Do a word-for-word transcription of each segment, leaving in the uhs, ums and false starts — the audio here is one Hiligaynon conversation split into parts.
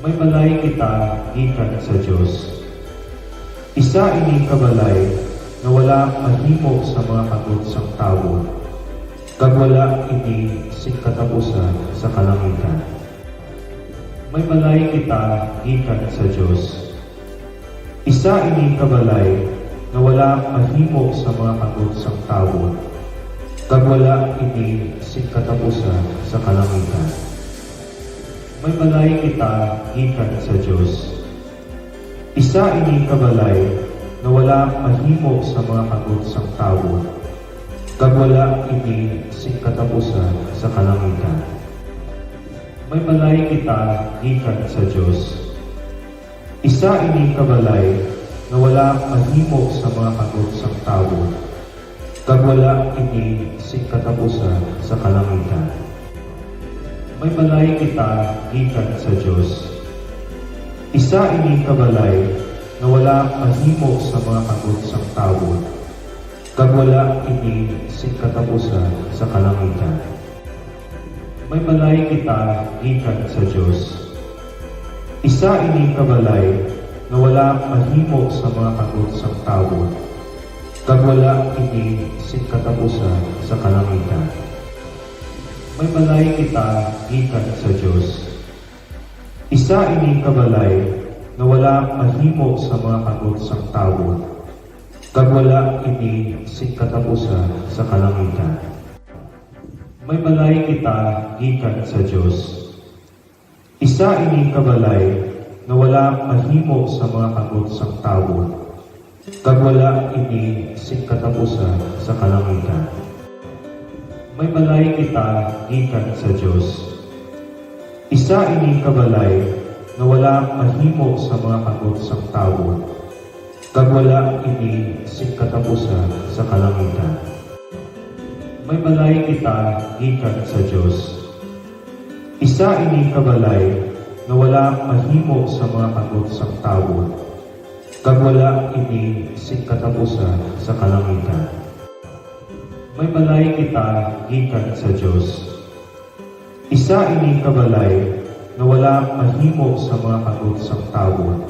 May balay kita gikan sa Dios. Isa ini ka balay nga wala mahimo sa mga kagot sang tawo, kag wala ini sing katapusan sa kalangitan. May balay kita gikan sa Dios. Isa ini ka balay nga wala mahimo sa mga kagot sang tawo, kag wala ini sing katapusan sa kalangitan. May balay kita gikan sa Dios. Isa ini ka balay nga wala mahimo sa mga kagot sang tawo, kag wala ini sing katapusan sa kalangitan. May balay kita gikan sa Dios. Isa ini ka balay nga wala mahimo sa mga kagot sang tawo, kag wala ini sing katapusan sa kalangitan. May balay kita gikan sa Dios. Isa ini ka balay nga wala mahimo sa mga kagot sang tawo, kag wala ini sing katapusan sa kalangitan. May balay kita gikan sa Dios. Isa ini ka balay nga wala mahimo sa mga kagot sang tawo, kag wala ini sing katapusan sa kalangitan. May balay kita gikan sa Dios. Isa ini ka balay nga wala mahimo sa mga kagot sang tawo, kag wala ini sing katapusan sa kalangitan. May balay kita gikan sa Dios. Isa ini ka balay nga wala mahimo sa mga kagot sang tawo, kag wala ini sing katapusan sa kalangitan. May balay kita gikan sa Dios. Isa ini ka balay nga wala mahimo sa mga kagot sang tawo, kag wala ini sing katapusan sa kalangitan. May balay kita gikan sa Dios. Isa ini ka balay nga wala mahimo sa mga kagot sang tawo, kag wala ini sing katapusan sa kalangitan. May balay kita gikan sa Dios. Isa ini ka balay nga wala mahimo sa mga kagot sang tawo,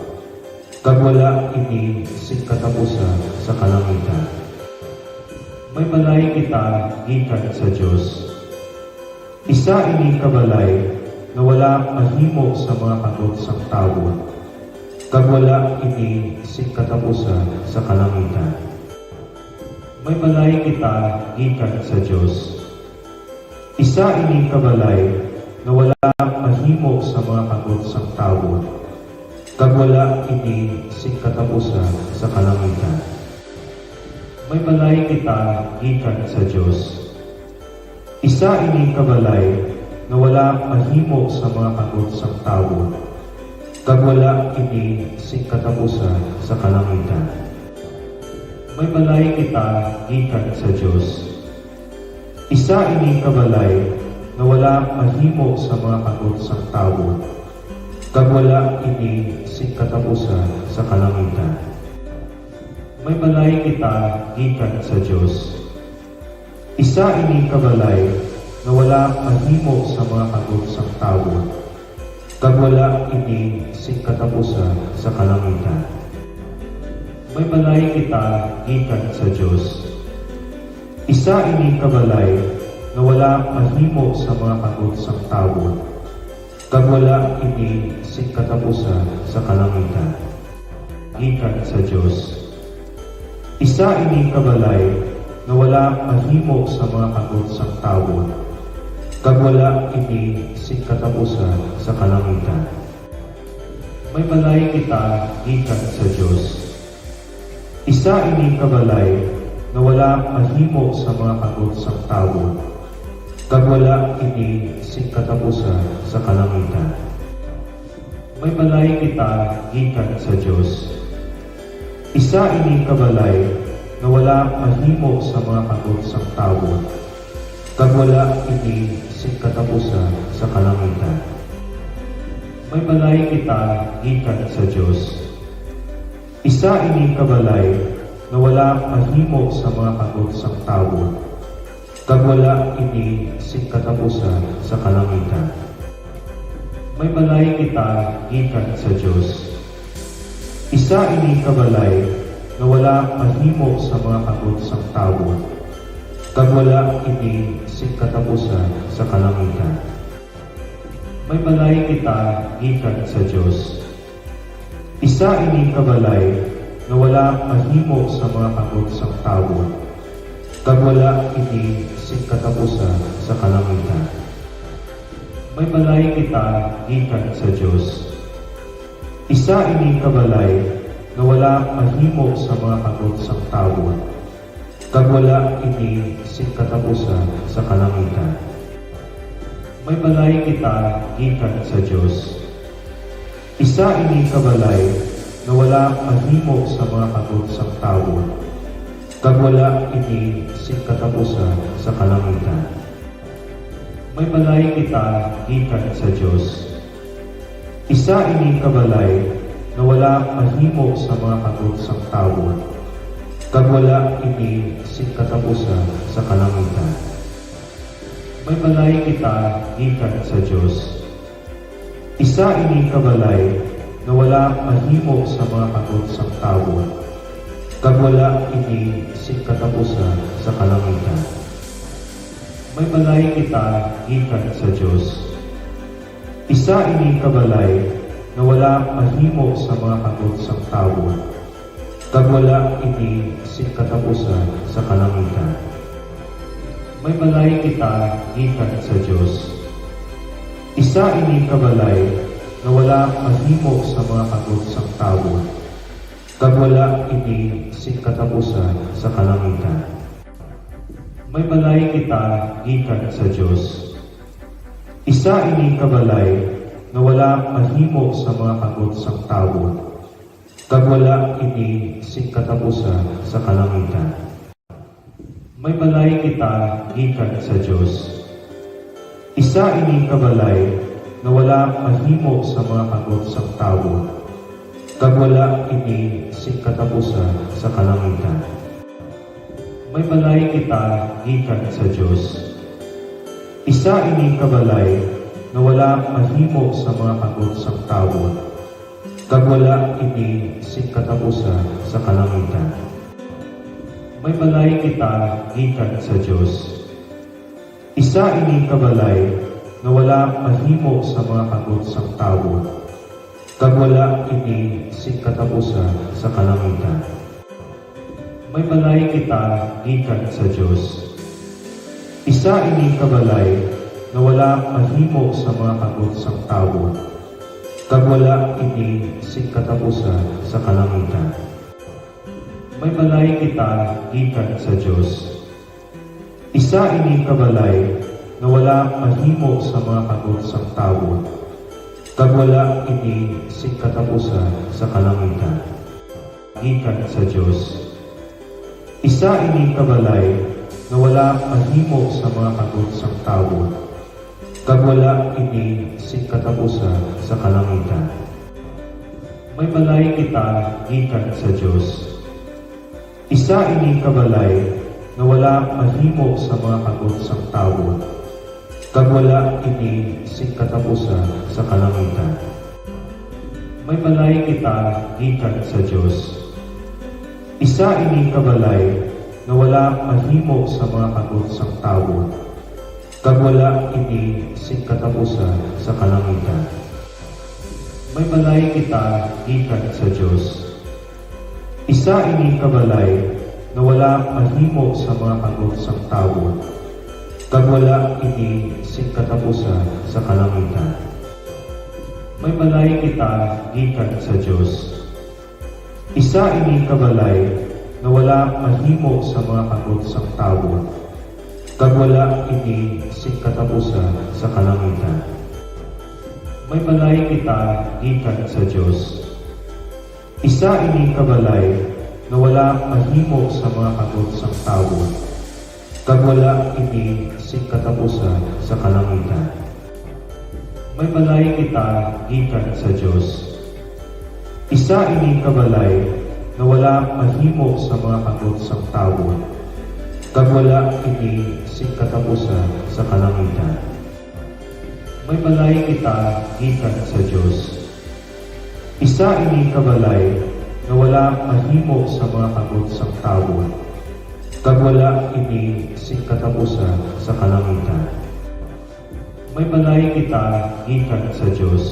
kag wala ini sing katapusan sa kalangitan. May balay kita gikan sa Dios. Isa ini ka balay nga wala mahimo sa mga kagot sang tawo, kag wala ini sing katapusan sa kalangitan. May balay kita gikan sa Dios. Isa ini ka balay nga wala mahimo sa mga kagot sang tawo, kag wala ini sing katapusan sa kalangitan. May balay kita gikan sa Dios. Isa ini ka balay nga wala mahimo sa mga kagot sang tawo, kag wala ini sing katapusan sa kalangitan. May balay kita gikan sa Dios. Isa ini ka balay nga wala mahimo sa mga kagot sang tawo, kag wala ini sing katapusan sa kalangitan. May balay kita gikan sa Dios. Isa ini ka balay nga wala mahimo sa mga kagot sang tawo, kag wala ini sing katapusan sa kalangitan. May balay kita gikan sa Dios. Isa ini ka balay nga wala mahimo sa mga kagot sang tawo, kag wala ini sing katapusan sa kalangitan. Gikan sa Dios. Isa ini ka balay nga wala mahimo sa mga kagot sang tawo, kag wala ini sing katapusan sa kalangitan. May balay kita gikan sa Dios. Isa ini ka balay nga wala mahimo sa mga kagot sang tawo, kag wala ini sing katapusan sa kalangitan. May balay kita gikan sa Dios. Isa ini ka balay nga wala mahimo sa mga kagot sang tawo, kag wala ini sing katapusan sa kalangitan. May balay kita gikan sa Dios. Isa ini ka balay nga wala mahimo sa mga kagot sang tawo, kag wala ini sing katapusan sa kalangitan. May balay kita gikan sa Dios. Isa ini ka balay nga wala mahimo sa mga kagot sang tawo, kag wala ini sing katapusan sa kalangitan. May balay kita gikan sa Dios. Isa ini ka balay nga wala mahimo sa mga kagot sang tawo, kag wala ini sing katapusan sa kalangitan. May balay kita gikan sa Dios. Isa ini ka balay nga wala mahimo sa mga kagot sang tawo, kag wala ini sing katapusan sa kalangitan. May balay kita gikan sa Dios. Isa ini ka balay nga wala mahimo sa mga kagot sang tawo, kag wala ini sing katapusan sa kalangitan. May balay kita gikan sa Dios. Isa ini ka balay nga wala mahimo sa mga kagot sang tawo, kag wala ini sing katapusan sa kalangitan. May balay kita gikan sa Dios. Isa ini ka balay nga wala mahimo sa mga kagot sang tawo, kag wala ini sing katapusan sa kalangitan. May balay kita gikan sa Dios. Isa ini ka balay nga wala mahimo sa mga kagot sang tawo, kag wala ini sing katapusan sa kalangitan. May balay kita gikan sa Dios. Isa ini ka balay nga wala mahimo sa mga kagot sang tawo, kag wala ini sing katapusan sa kalangitan. May balay kita gikan sa Dios. Isa ini ka balay nga wala mahimo sa mga kagot sang tawo, kag wala ini sing katapusan sa kalangitan. May balay kita gikan sa Dios. Isa ini ka balay nga wala mahimo sa mga kagot sang tawo, kag wala ini sing katapusan sa kalangitan. May balay kita gikan sa Dios. Isa ini ka balay nga wala mahimo sa mga kagot sang tawo, kag wala ini sing katapusan sa kalangitan. May balay kita gikan sa Dios. Isa ini ka balay nga wala mahimo sa mga kagot sang tawo, kag wala ini sing katapusan sa kalangitan. May balay kita gikan sa Dios. Isa ini ka balay nga wala mahimo sa mga kagot sang tawo, kag wala ini sing katapusan sa kalangitan. May balay kita gikan sa Dios. Isa ini ka balay nga wala mahimo sa mga kagot sang tawo, kag wala ini sing katapusan sa kalangitan. Gikan sa Dios. Isa ini ka balay nga wala mahimo sa mga kagot sang tawo, kag wala ini sing katapusan sa kalangitan. May balay kita gikan sa Dios. Isa ini ka balay nga wala mahimo sa mga kagot sang tawo, kag wala ini sing katapusan sa kalangitan. May balay kita gikan sa Dios. Isa ini ka balay nga wala mahimo sa mga kagot sang tawo, kag wala ini sing katapusan sa kalangitan. May balay kita gikan sa Dios. Isa ini ka balay nga wala mahimo sa mga kagot sang tawo, kag wala ini sing katapusan sa kalangitan. May balay kita gikan sa Dios. Isa ini ka balay nga wala mahimo sa mga kagot sang tawo, kag wala ini sing katapusan sa kalangitan. May balay kita gikan sa Dios. Isa ini ka balay nga wala mahimo sa mga kagot sang tawo, kag wala ini sing katapusan sa kalangitan. May balay kita gikan sa Dios. Isa ini ka balay nga wala mahimo sa mga kagot sang tawo, kag wala ini sing katapusan sa kalangitan. May balay kita gikan sa Dios. Isa ini ka balay nga wala mahimo sa mga kagot sang tawo, kag wala ini sing katapusan sa kalangitan. May balay kita gikan sa Dios.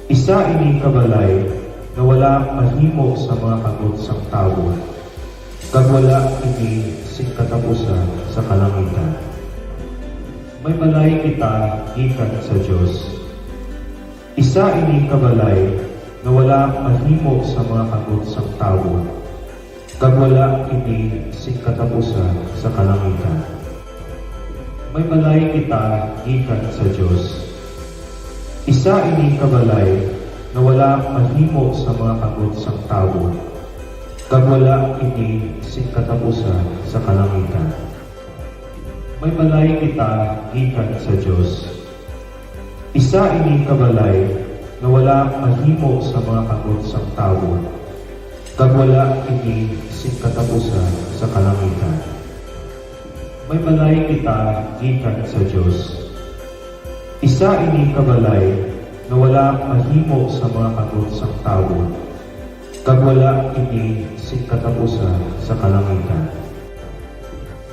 Isa ini ka balay nga wala mahimo sa mga kagot sang tawo, kag wala ini sing katapusan sa kalangitan. May balay kita gikan sa Dios. Isa ini ka balay nga wala mahimo sa mga kagot sang tawo, kag wala ini sing katapusan sa kalangitan. May balay kita gikan sa Dios. Isa ini ka balay nga wala mahimo sa mga kagot sang tawo, kag wala ini sing katapusan sa kalangitan. May balay kita gikan sa Dios. Isa ini ka balay nga wala mahimo sa mga kagot sang tawo, kag wala ini sing katapusan sa kalangitan. May balay kita gikan sa Dios. Isa ini ka balay nga wala mahimo sa mga kagot sang tawo, kag wala ini sing katapusan sa kalangitan.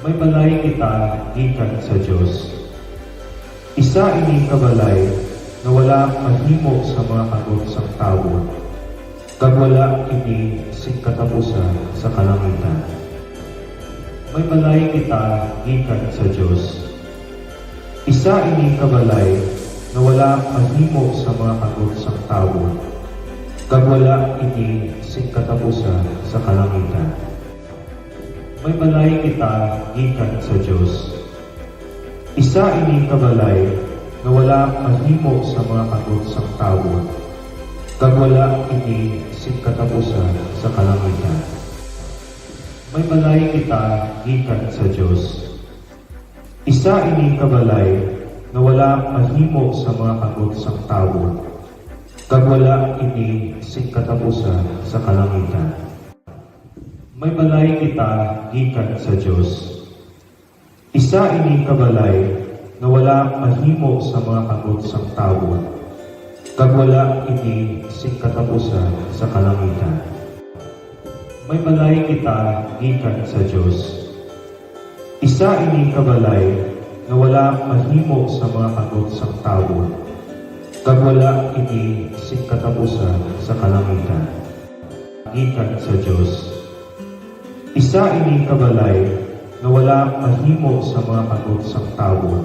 May balay kita gikan sa Dios. Isa ini ka balay nga wala mahimo sa mga kagot sang tawo, kag wala ini sing katapusan sa kalangitan. May balay kita gikan sa Dios. Isa ini ka balay nga wala mahimo sa mga kagot sang tawo, kag wala ini sing katapusan sa kalangitan. May balay kita gikan sa Dios. Isa ini ka balay nga wala mahimo sa mga kagot sang tawo, kag wala ini sing katapusan sa kalangitan. May balay kita gikan sa Dios. Isa ini ka balay nga wala mahimo sa mga kagot sang tawo, kag wala ini sing katapusan sa kalangitan. May balay kita gikan sa Dios. Isa ini ka balay nga wala mahimo sa mga kamot sang tawo, kag wala ini sing katapusan sa kalangitan. May balay kita gikan sa Dios. Isa ini ka balay nga wala mahimo sa mga kamot sang tawo, kag wala ini sing katapusan sa kalangitan. Gikan sa Dios. Isa ini ka balay nga wala mahimo sa mga kamot sang tawo,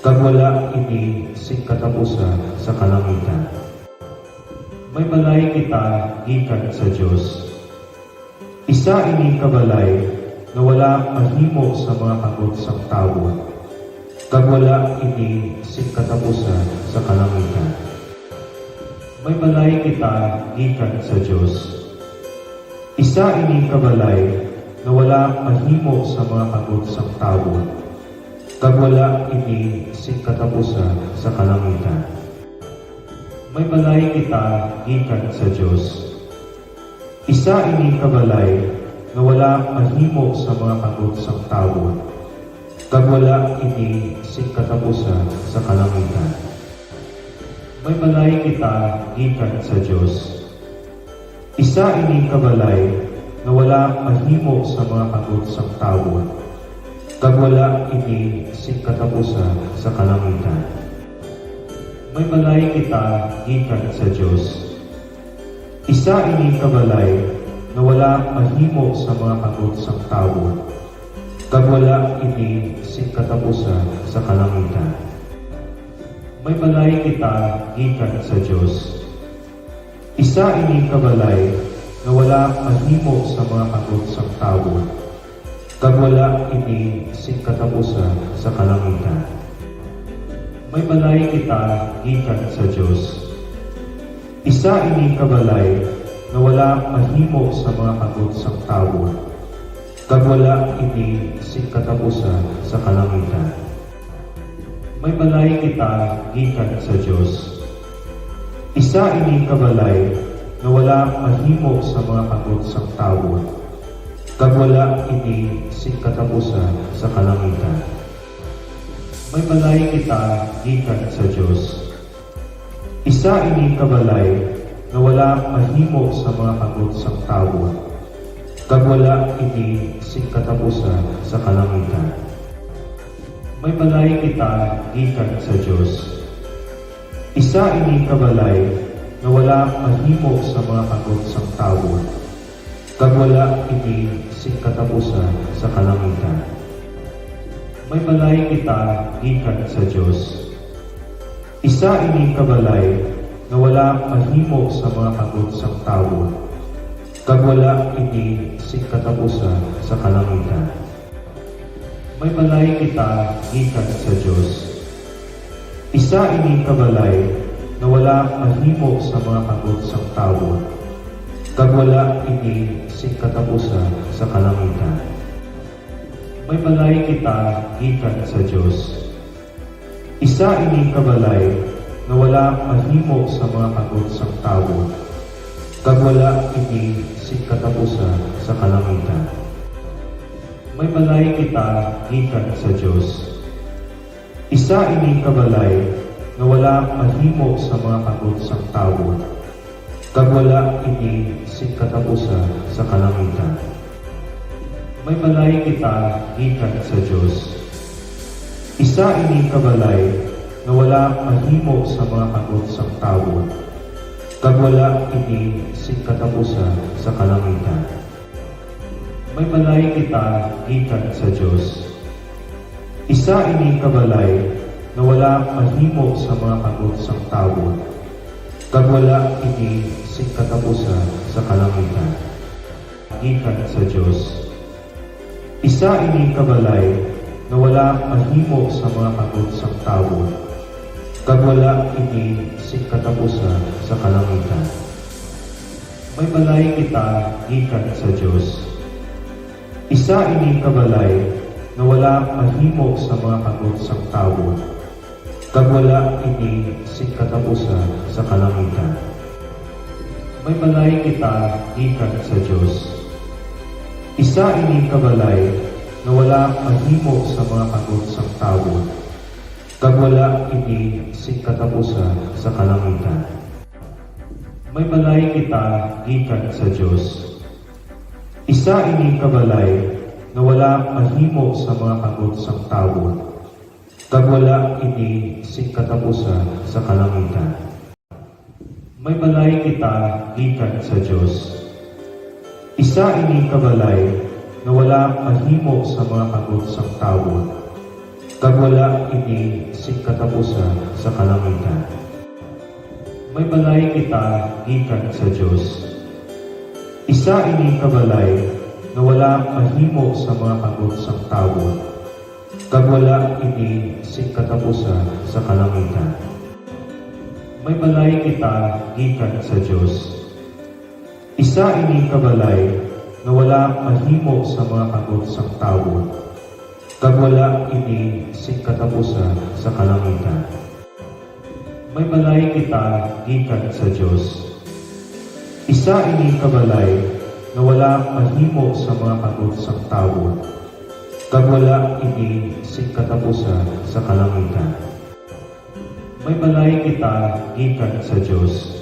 kag wala ini sing katapusan sa kalangitan. May balay kita gikan sa Dios. Isa ini ka balay nga wala mahimo sa mga kamot sang tawo, kag wala ini sing katapusan sa kalangitan. May balay kita gikan sa Dios. Isa ini ka balay nga wala mahimo sa mga kamot sang tawo, kag wala ini sing katapusan sa kalangitan. May balay kita gikan sa Dios. Isa ini ka balay nga wala mahimo sa mga kamot sang tawo, kag wala ini sing katapusan sa kalangitan. May balay kita gikan sa Dios. Isa ini ka balay nga wala mahimo sa mga kamot sang tawo, kag wala ini sing katapusan sa kalangitan. May balay kita gikan sa Dios. Isa ini ka balay nga wala mahimo sa mga kamot sang tawo, kag wala ini sing katapusan sa kalangitan. May balay kita gikan sa Dios. Isa ini ka balay nga wala mahimo sa mga kamot sang tawo, kag wala ini sing katapusan sa kalangitan. May balay kita gikan sa Dios. Isa ini ka balay nga wala mahimo sa mga kamot sang tawo, kag wala ini sing katapusan sa kalangitan. May balay kita gikan sa Dios. Isa ini ka balay nga wala mahimo sa mga kamot sang tawo, kag wala ini sing katapusan sa kalangitan. May balay kita gikan sa Dios. Isa ini ka balay nga wala mahimo sa mga kamot sang tawo, kag wala ini sing katapusan sa kalangitan. May balay kita gikan sa Dios. Isa ini ka balay nga wala mahimo sa mga kamot sang tawo, kag wala ini sing katapusan sa kalangitan. May balay kita gikan sa Dios. Isa ini ka balay nga wala mahimo sa mga kamot sang tawo, kag wala ini sing katapusan sa kalangitan. May balay kita gikan sa Dios. Isa ini ka balay nga wala mahimo sa mga kamot sang tawo, kag wala ini sing katapusan sa kalangitan. May balay kita gikan sa Dios. Isa ini ka balay nga wala mahimo sa mga kamot sang tawo, kag wala ini sing katapusan sa kalangitan. May balay kita gikan sa Dios. Isa ini ka balay nga wala mahimo sa mga kamot sang tawo, kag wala ini sing katapusan sa kalangitan. May balay kita gikan sa Dios. Isa ini ka balay nga wala mahimo sa mga kamot sang tawo, kag wala ini sing katapusan sa kalangitan. May balay kita gikan sa Dios. Isa ini ka balay nga wala mahimo sa mga kamot sang tawo, kag wala ini sing katapusan sa kalangitan. Gikan sa Dios. Isa ini ka balay nga wala mahimo sa mga kamot sang tawo, kag wala ini sing katapusan sa kalangitan. May balay kita gikan sa Dios. Isa ini ka balay nga wala mahimo sa mga kamot sang tawo, kag wala ini sing katapusan sa kalangitan. May balay kita gikan sa Dios. Isa ini ka balay nga wala mahimo sa mga kamot sang tawo, kag wala ini sing katapusan sa kalangitan. May balay kita gikan sa Dios. Isa ini ka balay nga wala mahimo sa mga kamot sang tawo, kag wala ini sing katapusan sa kalangitan. May balay kita gikan sa Dios. Isa ini ka balay nga wala mahimo sa mga kamot sang tawo, kag wala ini sing katapusan sa kalangitan. May balay kita gikan sa Dios. Isa ini ka balay nga wala mahimo sa mga kamot sang tawo, kag wala ini sing katapusan sa kalangitan. May balay kita gikan sa Dios. Isa ini ka balay nga wala mahimo sa mga kamot sang tawo, kag wala ini sing katapusan sa kalangitan. May balay kita gikan sa Dios. Isa ini ka balay nga wala mahimo sa mga kamot sang tawo, kag wala ini sing katapusan sa kalangitan. May balay kita gikan sa Dios.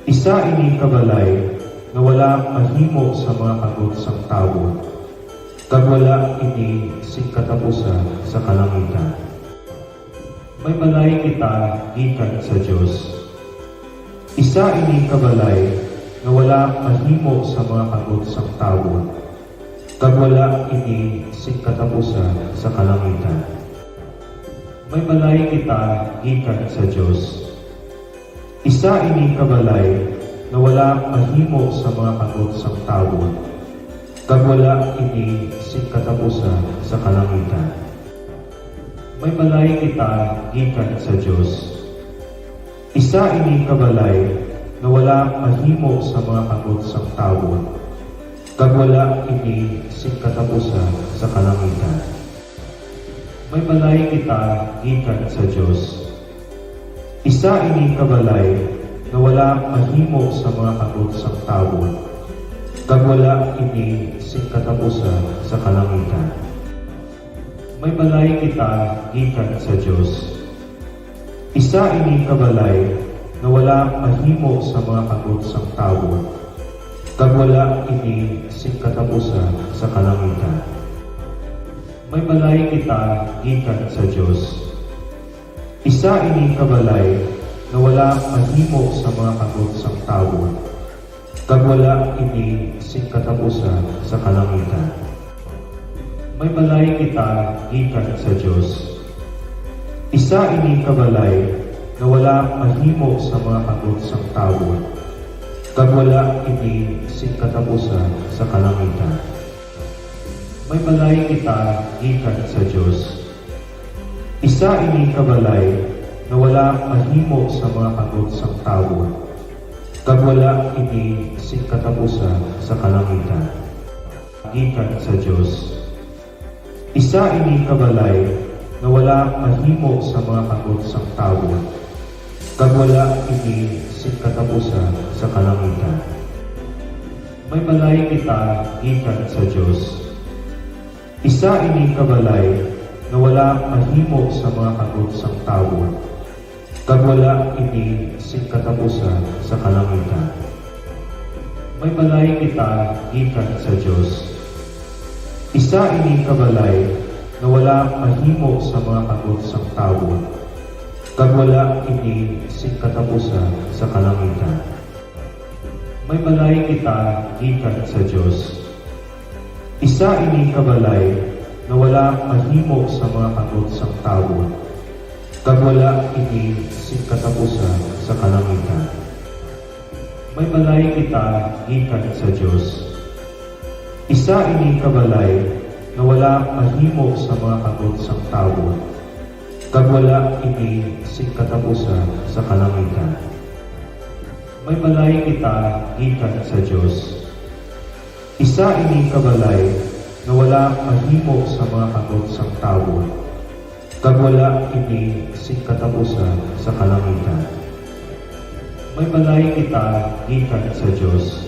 Isa ini ka balay nga wala mahimo sa mga kamot sang tawo, kag wala ini sing katapusan sa kalangitan. May balay kita gikan sa Dios. Isa ini ka balay nga wala mahimo sa mga kamot sang tawo, kag wala ini sing katapusan sa kalangitan. May balay kita gikan sa Dios. Isa ini ka balay nga wala mahimo sa mga kamot sang tawo, kag wala ini sing katapusan sa kalangitan. May balay kita gikan sa Dios. Isa ini ka balay nga wala mahimo sa mga kamot sang tawo, kag wala ini sing katapusan sa kalangitan. May balay kita gikan sa Dios. Isa ini ka balay nga wala mahimo sa mga kamot sang tawo, kag wala ini sing katapusan sa kalangitan. May balay kita gikan sa Dios. Isa ini ka balay nga wala mahimo sa mga kamot sang tawo, kag wala ini sing katapusan sa kalangitan. May balay kita gikan sa Dios. Isa ini ka balay nga wala mahimo sa mga kamot sang tawo, kag wala ini sing katapusan sa kalangitan. May balay kita gikan sa Dios. Isa ini ka balay nga wala mahimo sa mga kamot sang tawo, kag wala ini sing katapusan sa kalangitan. May balay kita gikan sa Dios. Isa ini ka balay nga wala mahimo sa mga kamot sang tawo, kag wala ini sing katapusan sa kalangitan. Gikan sa Dios. Isa ini ka balay nga wala mahimo sa mga kamot sang tawo, kag wala ini sing katapusan sa kalangitan. May balay kita gikan sa Dios. Isa ini ka balay nga wala mahimo sa mga kamot sang tawo, kag wala ini sing katapusan sa kalangitan. May balay kita gikan sa Dios. Isa ini ka balay nga wala mahimo sa mga kamot sang tawo, kag wala ini sing katapusan sa kalangitan. May balay kita gikan sa Dios. Isa ini ka balay nga wala mahimo sa mga kamot sang tawo, kag wala ini sing katapusan sa kalangitan. May balay kita gikan sa Dios. Isa ini ka balay nga wala mahimo sa mga kamot sang tawo, kag wala ini sing katapusan sa kalangitan. May balay kita gikan sa Dios. Isa ini ka balay nga wala mahimo sa mga kamot sang tawo, kag wala ini sing katapusan sa kalangitan. May balay kita gikan sa Dios.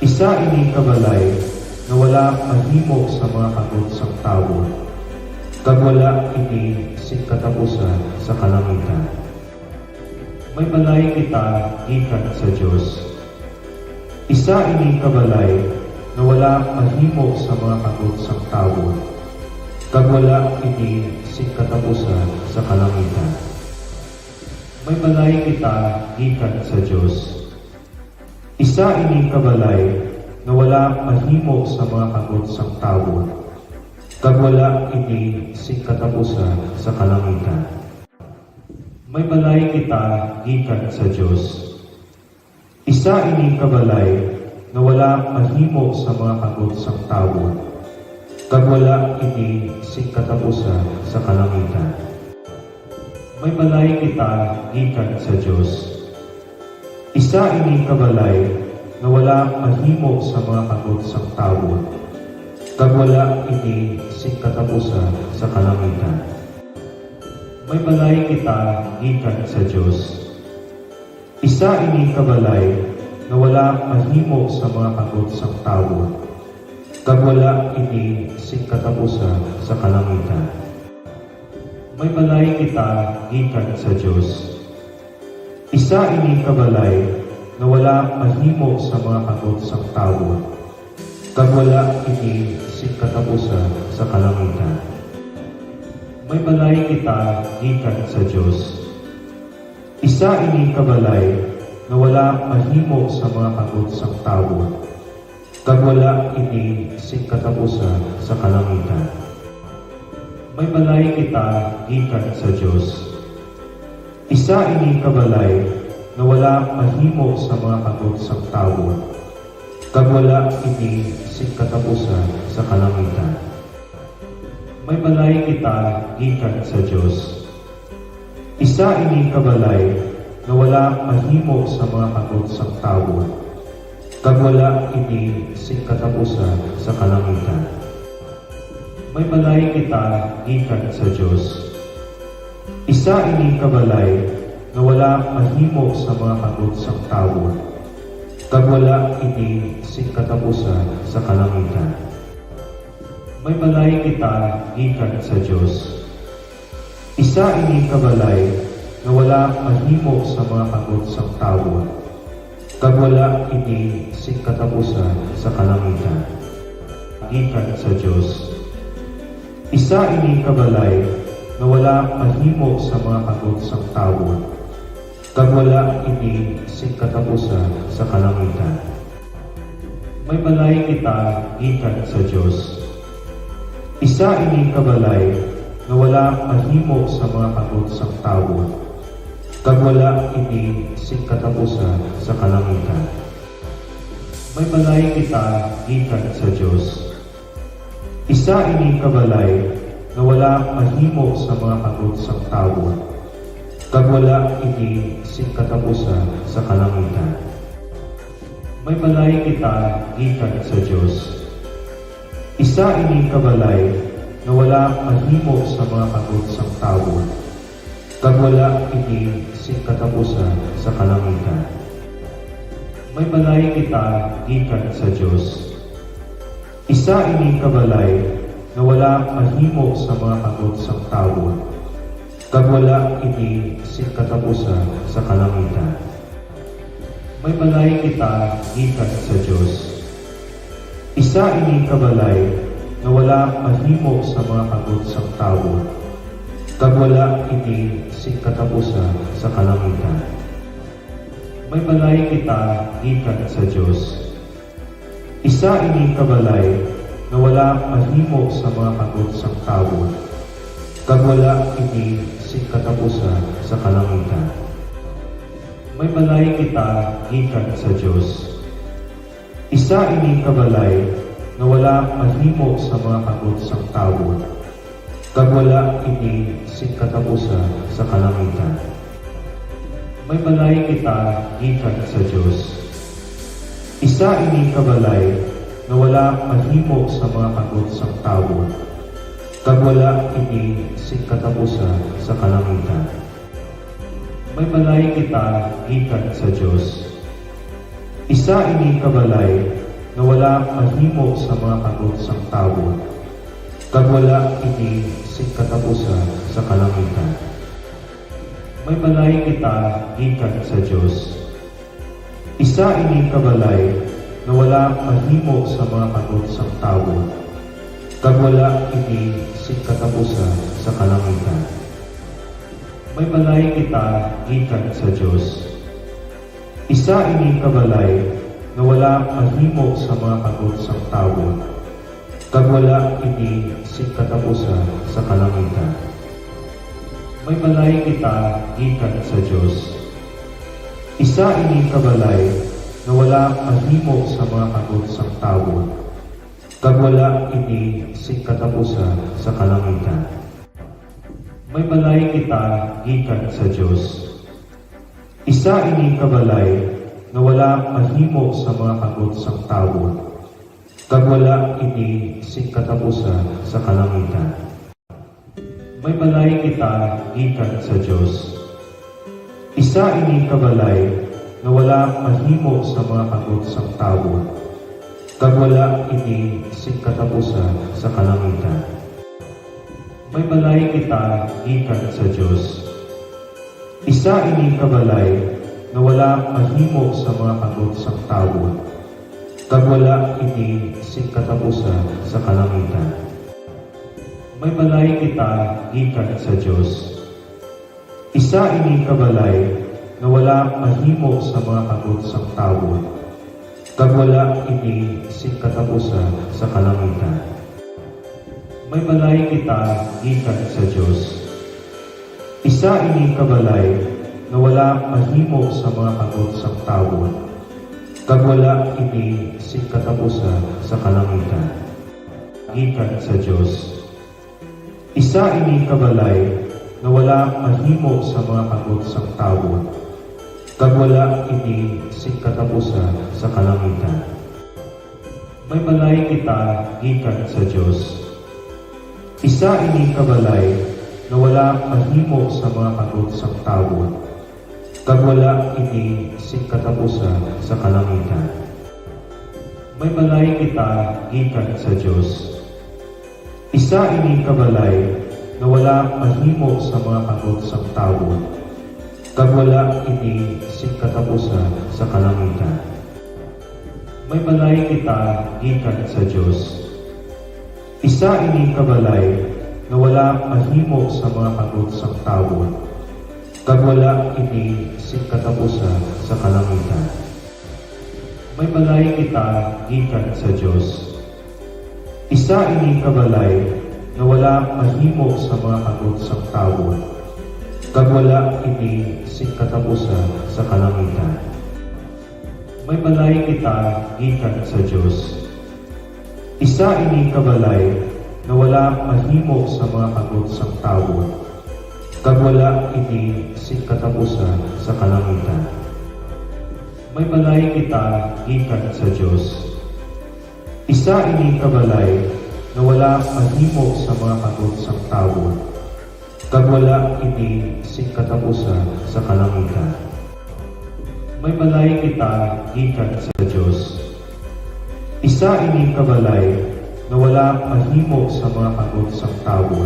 Isa ini ka balay nga wala mahimo sa mga kamot sang tawo, kag wala ini sing katapusan sa kalangitan. May balay kita gikan sa Dios. Isa ini ka balay nga wala mahimo sa mga kamot sang tawo, kag wala ini sing katapusan sa kalangitan. May balay kita gikan sa Dios. Isa ini ka balay nga wala mahimo sa mga kamot sang tawo, kag wala ini sing katapusan sa kalangitan. May balay kita gikan sa Dios. Isa ini ka balay nga wala mahimo sa mga kamot sang tawo, kag wala ini sing katapusan sa kalangitan. May balay kita gikan sa Dios. Isa ini ka balay nga wala mahimo sa mga kamot sang tawo, kag wala ini sing katapusan sa kalangitan. May balay kita gikan sa Dios. Isa ini ka balay nga wala mahimo sa mga kamot sang tawo, kag wala ini sing katapusan sa kalangitan. May balay kita gikan sa Dios. Isa ini ka balay nga wala mahimo sa mga kamot sang tawo, kag wala ini sing katapusan sa kalangitan. May balay kita gikan sa Dios. Isa ini ka balay nga wala mahimo sa mga kamot sang tawo, kag wala ini sing katapusan sa kalangitan. May balay kita gikan sa Dios. Isa ini ka balay nga wala mahimo sa mga kamot sang tawo, kag wala ini sing katapusan sa kalangitan. May balay kita gikan sa Dios. Isa ini ka balay nga wala mahimo sa mga kamot sang tawo, kag wala ini sing katapusan sa kalangitan. May balay kita gikan sa Dios. Isa ini ka balay nga wala mahimo sa mga kamot sang tawo, kag wala ini sing katapusan sa kalangitan. May balay kita gikan sa Dios. Isa ini ka balay nga wala mahimo sa mga kamot sang tawo, kag wala ini sing katapusan sa kalangitan. Gikan sa Dios. Isa ini ka balay nga wala mahimo sa mga kamot sang tawo, kag wala ini sing katapusan sa kalangitan. May balay kita gikan sa Dios. Isa ini ka balay nga wala mahimo sa mga kamot sang tawo, kag wala ini sing katapusan sa kalangitan. May balay kita gikan sa Dios. Isa ini ka balay nga wala mahimo sa mga kamot sang tawo, kag wala ini sing katapusan sa kalangitan. May balay kita gikan sa Dios. Isa ini ka balay nga wala mahimo sa mga kamot sang tawo, kag wala ini sing katapusan sa kalangitan. May balay kita gikan sa Dios. Isa ini ka balay nga wala mahimo sa mga kamot sang tawo, kag wala ini sing katapusan sa kalangitan. May balay kita gikan sa Dios. Isa ini ka balay nga wala mahimo sa mga kamot sang tawo, kag wala ini sing katapusan sa kalangitan. May balay kita gikan sa Dios. Isa ini ka balay nga wala mahimo sa mga kamot sang tawo, kag wala ini sing katapusan sa kalangitan. May balay kita gikan sa Dios. Isa ini ka balay nga wala mahimo sa mga kamot sang tawo, kag wala ini sing katapusan sa kalangitan. May balay kita gikan sa Dios. Isa ini ka balay nga wala mahimo sa mga kamot sang tawo, kag wala ini sing katapusan sa kalangitan. May balay kita gikan sa Dios. Isa ini ka balay nga wala mahimo sa mga kamot sang tawo, kag wala ini sing katapusan sa kalangitan. May balay kita gikan sa Dios. Isa ini ka balay nga wala mahimo sa mga kamot sang tawo, kag wala ini sing katapusan sa kalangitan. May balay kita gikan sa Dios. Isa ini ka balay nga wala mahimo sa mga kamot sang tawo, kag wala ini sing katapusan sa kalangitan. May balay kita gikan sa Dios. Isa ini ka balay nga wala mahimo sa mga kamot sang tawo, kag wala ini sing katapusan sa kalangitan. May balay kita gikan sa Dios. Isa ini ka balay nga wala mahimo sa mga kamot sang tawo, kag wala ini sing katapusan sa kalangitan. May balay kita gikan sa Dios. Isa ini ka balay nga wala mahimo sa mga kamot sang tawo, kag wala ini sing katapusan sa kalangitan. May balay kita gikan sa Dios. Isa ini ka balay nga wala mahimo sa mga kamot sang tawo, kag wala ini sing katapusan sa kalangitan. May balay kita gikan sa Dios. Isa ini ka balay nga wala mahimo sa mga kamot sang tawo, kag wala ini sing katapusan sa kalangitan. May balay kita gikan sa Dios. Isa ini ka balay nga wala mahimo sa mga kamot sang tawo, kag wala ini sing katapusan sa kalangitan. Gikan sa Dios. Isa ini ka balay nga wala mahimo sa mga kamot sang tawo, kag wala ini sing katapusan sa kalangitan. May balay kita gikan sa Dios. Isa ini ka balay nga wala mahimo sa mga kamot sang tawo, kag wala ini sing katapusan sa kalangitan. May balay kita gikan sa Dios. Isa ini ka balay nga wala mahimo sa mga kamot sang tawo, kag wala ini sing katapusan sa kalangitan. May balay kita gikan sa Dios. Isa ini ka balay nga wala mahimo sa mga kamot sang tawo, kag wala ini sing katapusan sa kalangitan. May balay kita gikan sa Dios. Isa ini ka balay nga wala mahimo sa mga kamot sang tawo, kag wala ini sing katapusan sa kalangitan. May balay kita gikan sa Dios. Isa ini ka balay nga wala mahimo sa mga kamot sang tawo, kag wala ini sing katapusan sa kalangitan. May balay kita gikan sa Dios. Isa ini ka balay nga wala mahimo sa mga kamot sang tawo, kag wala ini sing katapusan sa kalangitan. May balay kita gikan sa Dios. Isa ini ka balay nga wala mahimo sa mga kamot sang tawo,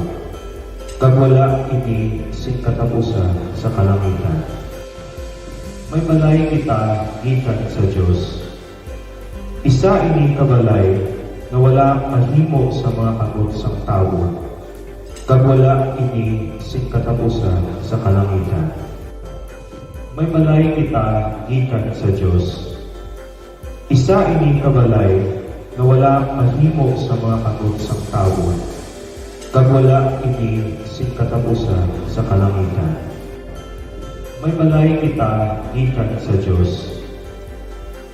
kag wala ini sing katapusan sa kalangitan. May balay kita gikan sa Dios. Isa ini ka balay nga wala mahimo sa mga kamot sang tawo, kag wala ini sing katapusan sa kalangitan. May balay kita gikan sa Dios. Isa ini ka balay nga wala mahimo sa mga kamot sang tawo, kag wala ini sing katapusan sa kalangitan. May balay kita gikan sa Dios.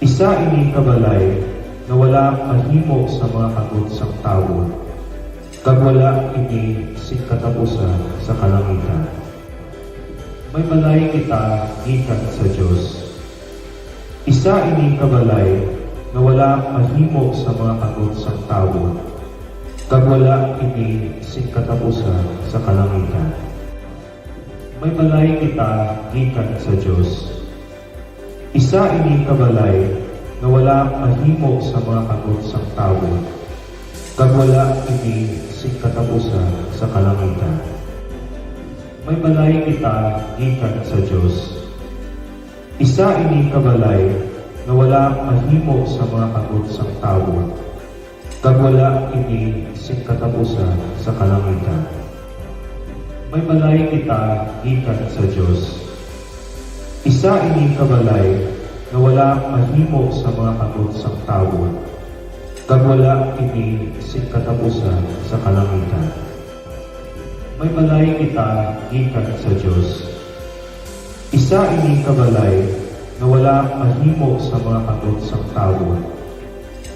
Isa ini ka balay nga wala mahimo sa mga kamot sang tawo, kag wala ini sing katapusan sa kalangitan. May balay kita gikan sa Dios. Isa ini ka balay nga wala mahimo sa mga kamot sang tawo, kag wala ini sing katapusan sa kalangitan. May balay kita gikan sa Dios. Isa ini ka balay nga wala mahimo sa mga kamot sang tawo, kag wala ini sing katapusan sa kalangitan. May balay kita gikan sa Dios. Isa ini ka balay nga wala mahimo sa mga kamot sang tawo, kag wala ini sing katapusan sa kalangitan. May balay kita gikan sa Dios. Isa ini ka balay nga wala mahimo sa mga kamot sang tawo, kag wala ini sing katapusan sa kalangitan. May balay kita gikan sa Dios. Isa ini ka balay nga wala mahimo sa mga kamot sang tawo,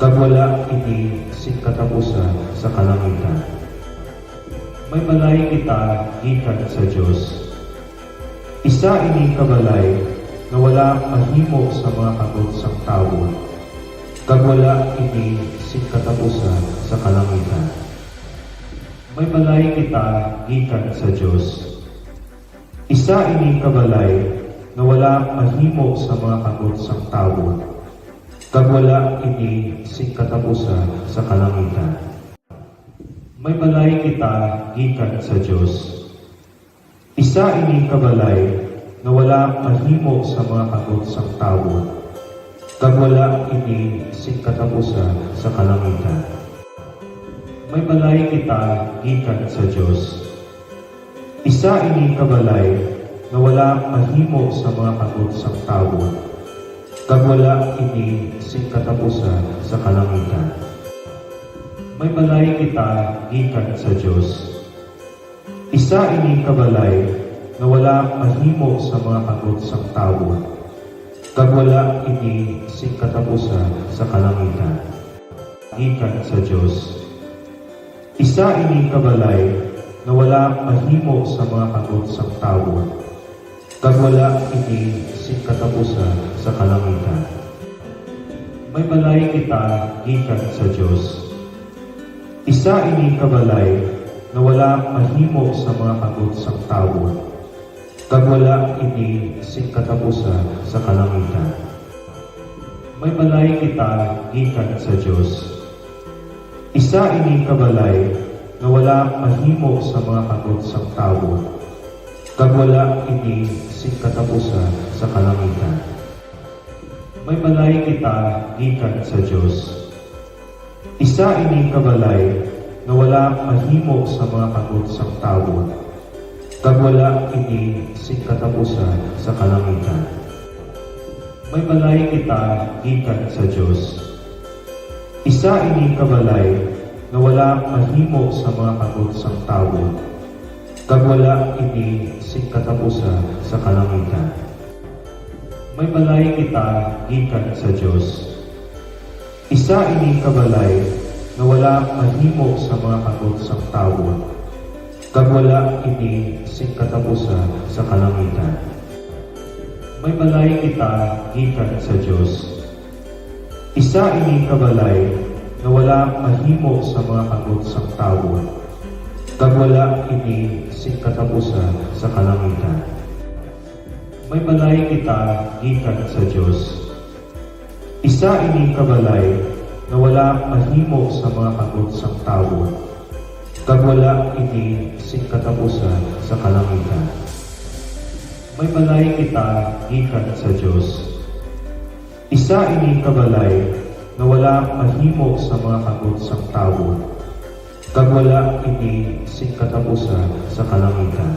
kag wala ini sing katapusan sa kalangitan. May balay kita gikan sa Dios. Isa ini ka balay nga wala mahimo sa mga kamot sang tawo, kag wala ini sing katapusan sa kalangitan. May balay kita gikan sa Dios. Isa ini ka balay nga wala mahimo sa mga kamot sang tawo, kag wala ini sing katapusan sa kalangitan. May balay kita gikan sa Dios. Isa ini ka balay nga wala mahimo sa mga kamot sang tawo, kag wala ini sing katapusan sa kalangitan. May balay kita gikan sa Dios. Isa ini ka balay nga wala mahimo sa mga kamot sang tawo, kag wala ini sing katapusan sa kalangitan. May balay kita gikan sa Dios. Isa ini ka balay nga wala mahimo sa mga kamot sang tawo, kag wala ini sing katapusan sa kalangitan. Gikan sa Dios. Isa ini ka balay nga wala mahimo sa mga kamot sang tawo, kag wala ini sing katapusan sa kalangitan. May balay kita gikan sa Dios. Isa ini ka balay nga wala mahimo sa mga kamot sang tawo, kag wala ini sing katapusan sa kalangitan. May balay kita gikan sa Dios. Isa ini ka balay nga wala mahimo sa mga kamot sang tawo, kag wala ini sing katapusan sa kalangitan. May balay kita gikan sa Dios. Isa ini ka balay nga wala mahimo sa mga kamot sang tawo, kag wala ini sing katapusan sa kalangitan. May balay kita gikan sa Dios. Isa ini ka balay nga wala mahimo sa mga kamot sang tawo, kag wala ini sing katapusan sa kalangitan. May balay kita gikan sa Dios. Isa ini ka balay nga wala mahimo sa mga kamot sang tawo, kag wala ini sing katapusan sa kalangitan. May balay kita gikan sa Dios. Isa ini ka balay nga wala mahimo sa mga kamot sang tawo, kag wala ini sing katapusan sa kalangitan. May balay kita gikan sa Dios. Isa ini ka balay nga wala mahimo sa mga kamot sang tawo, kag wala ini sing katapusan sa kalangitan. May balay kita gikan sa Dios. Isa ini ka balay nga wala mahimo sa mga kamot sang tawo, kag wala ini sing katapusan sa kalangitan.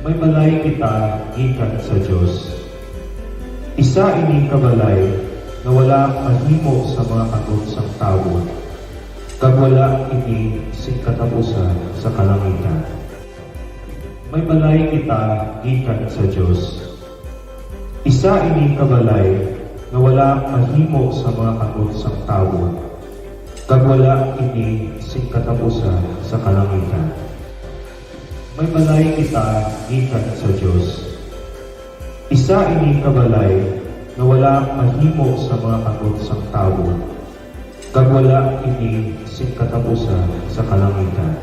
May balay kita gikan sa Dios. Isa ini ka balay nga wala mahimo sa mga kamot sang tawo, kag wala ini sing katapusan sa kalangitan. May balay kita gikan sa Dios. Isa ini ka balay nga wala mahimo sa mga kamot sang tawo, kag wala ini sing katapusan sa kalangitan. May balay kita gikan sa Dios. Isa ini ka balay nga wala mahimo sa mga kamot sang tawo, kag wala ini sing katapusan sa kalangitan.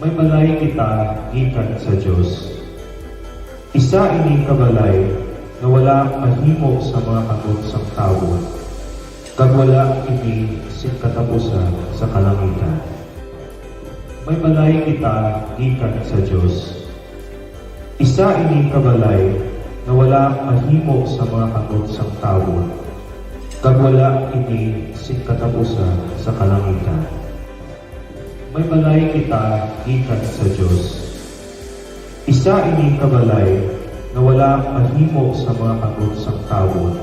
May balay kita gikan sa Dios. Isa ini ka balay nga wala mahimo sa mga kamot sang tawo, kag wala ini sing katapusan sa kalangitan. May balay kita gikan sa Dios. Isa ini ka balay nga wala mahimo sa mga kamot sang tawo, kag wala ini sing katapusan sa kalangitan. May balay kita gikan sa Dios. Isa ini ka balay nga wala mahimo sa mga kamot sang tawo,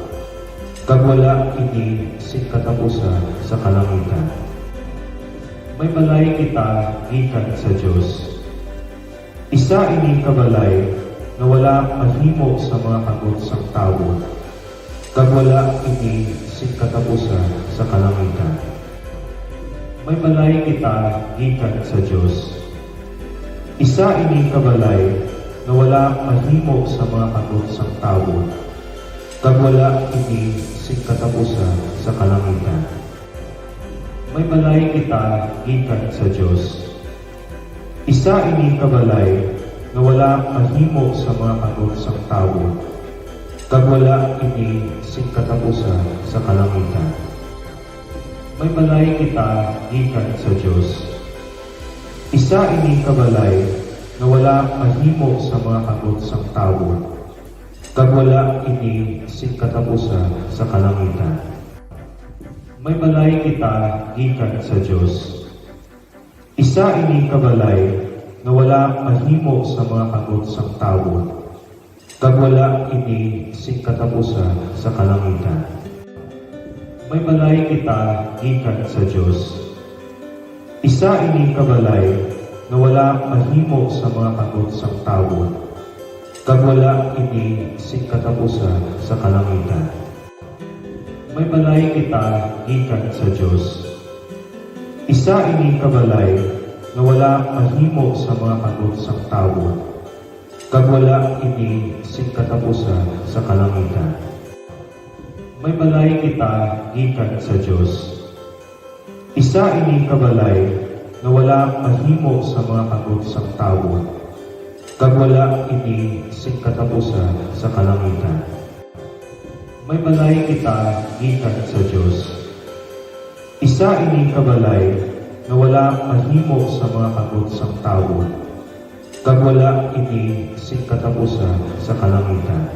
kag wala ini sing katapusan sa kalangitan. May balay kita gikan sa Dios. Isa ini ka balay nga wala mahimo sa mga kamot sang tawo, kag wala ini sing katapusan sa kalangitan. May balay kita gikan sa Dios. Isa ini ka balay nga wala mahimo sa mga kamot sang tawo, kag wala ini sing katapusan sa kalangitan. May balay kita gikan sa Dios. Isa ini ka balay nga wala mahimo sa mga kamot sang tawo, kag wala ini sing katapusan sa kalangitan. May balay kita gikan sa Dios. Isa ini ka balay nga wala mahimo sa mga kamot sang tawo, kag wala ini sing katapusan sa kalangitan. May balay kita gikan sa Dios. Isa ini ka balay nga wala mahimo sa mga kamot sang tawo, kag wala ini sing katapusan sa kalangitan. May balay kita gikan sa Dios. Isa ini ka balay nga wala mahimo sa mga kamot sang tawo, kag wala ini sing katapusan sa kalangitan. May balay kita gikan sa Dios. Isa ini ka balay nga wala mahimo sa mga kamot sang tawo, kag wala ini sing katapusan sa kalangitan. May balay kita gikan sa Dios. Isa ini ka balay nga wala mahimo sa mga kamot sang tawo, kag wala ini sing katapusan sa kalangitan. May balay kita gikan sa Dios. Isa ini ka balay nga wala mahimo sa mga kamot sang tawo, kag wala ini sing katapusan sa kalangitan.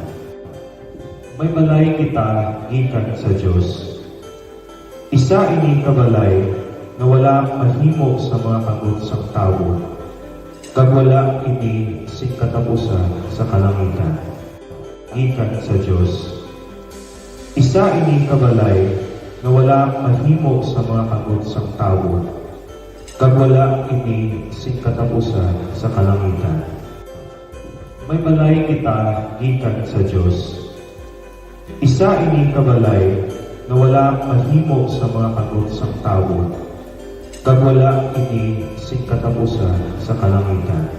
May balay kita gikan sa Dios. Isa ini ka balay nga wala mahimo sa mga kamot sang tawo, kag wala ini sing katapusan sa kalangitan. Gikan sa Dios. Isa ini ka balay nga wala mahimo sa mga kamot sang tawo, kag wala ini sing katapusan sa kalangitan. May balay kita gikan sa Dios. Isa ini ka balay nga wala mahimo sa mga kamot sang tawo, kag wala ini sing katapusan sa kalangitan.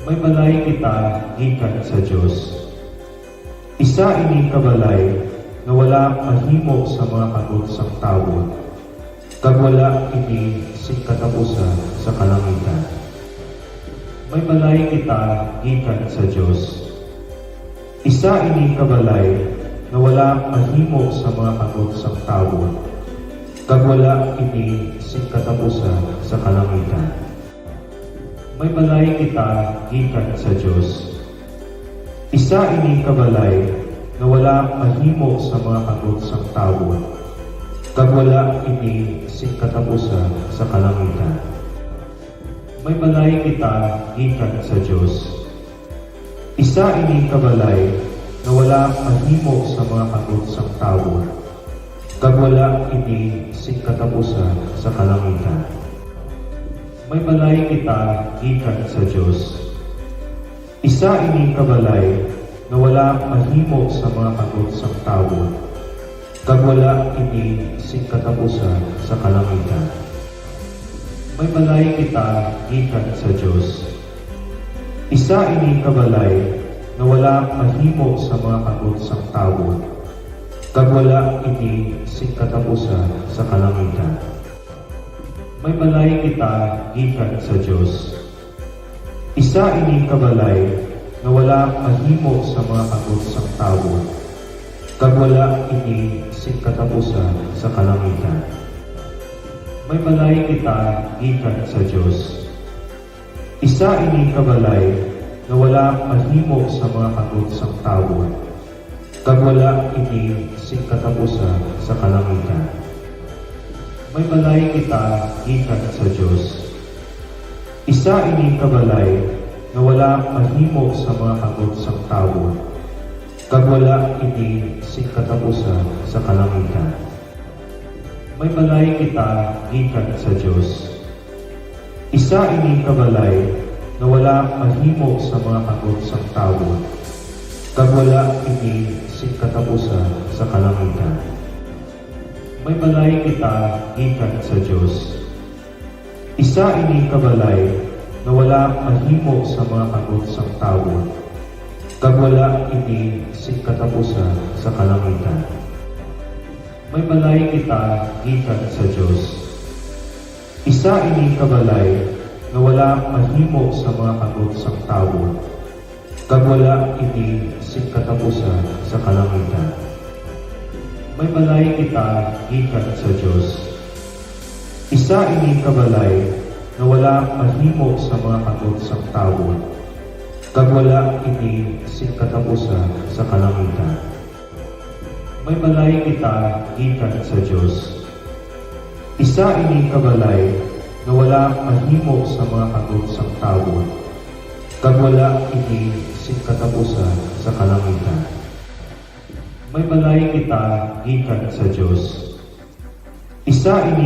May balay kita gikan sa Dios. Isa ini ka balay nga wala mahimo sa mga kamot sang tawo, kag wala ini sing katapusan sa kalangitan. May balay kita gikan sa Dios. Isa ini ka balay nga wala mahimo sa mga kamot sang tawo, kag wala ini sing katapusan sa kalangitan. May balay kita gikan sa Dios. Isa ini ka balay nga wala mahimo sa mga kamot sang tawo, kag wala ini sing katapusan sa kalangitan. May balay kita gikan sa Dios. Isa ini ka balay nga wala mahimo sa mga kamot sang tawo, kag wala ini sing katapusan sa kalangitan. May balay kita gikan sa Dios. Isa ini ka balay nga wala mahimo sa mga kamot sang tawo, kag wala ini sing katapusan sa kalangitan. May balay kita gikan sa Dios. Isa ini ka balay nga wala mahimo sa mga kamot sang tawo, kag wala ini sing katapusan sa kalangitan. May balay kita gikan sa Dios. Isa ini ka balay nga wala mahimo sa mga kamot sang tawo, kag wala ini sing katapusan sa kalangitan. May balay kita gikan sa Dios. Isa ini ka balay nga wala mahimo sa mga kamot sang tawo, kag wala ini sing katapusan sa kalangitan. May balay kita gikan sa Dios. Isa ini ka balay nga wala mahimo sa mga kamot sang tawo, kag wala ini sing katapusan sa kalangitan. May balay kita gikan sa Dios. Isa ini ka balay nga wala mahimo sa mga kamot sang tawo, kag wala ini sing katapusan sa kalangitan. May balay kita gikan sa Dios. Isa ini ka balay nga wala mahimo sa mga kamot sang tawo, kag wala ini sing katapusan sa kalangitan. May balay kita gikan sa Dios. Isa ini ka balay nga wala mahimo sa mga kamot sang tawo, kag wala ini sing katapusan sa kalangitan. May balay kita gikan sa Dios. Isa ini ka balay nga wala mahimo sa mga kamot sang tawo, kag wala ini sing katapusan sa kalangitan. May balay kita gikan sa Dios. Isa ini ka balay nga wala mahimo sa mga kamot sang tawo, kag wala ini sing katapusan sa kalangitan. May balay kita gikan sa Dios. Isa ini